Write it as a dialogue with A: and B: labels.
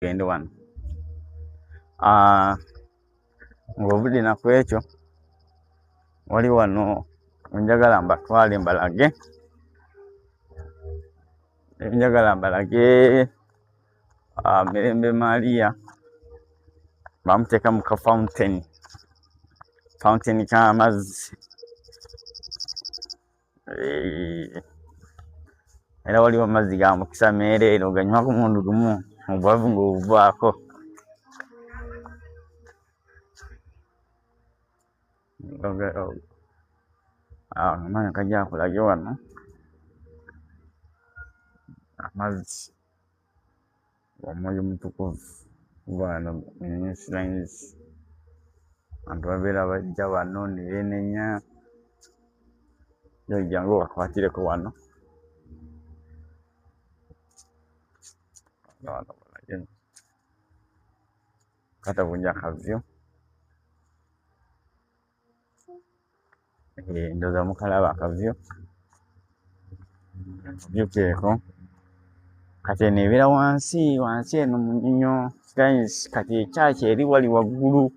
A: Tugende wano. Ng'ovudde naku ekyo, wali wano njagala mbatwale mbalage, njagala mbalage Mirembe Maria bamuteeka mu ka fountain, fountain k'amazzi. Era waliwo amazzi ga mukisa meereere, oganywako omulundi gumu obwavu ng'obuvaako. Omwana kajja akulage wano amazzi Omwoyo Omutukuvu wano mu shrines, abantu babeera bajja wano ne beenenya. Jangu bakwatireko wano. Kata bulungi akavyo. Ndowooza mukalaba akavyo. Akavyo keeko. Kati eno ebeera wansi, wansi eno mu Munyonyo shrines, kati ekyaki eri wali waggulu.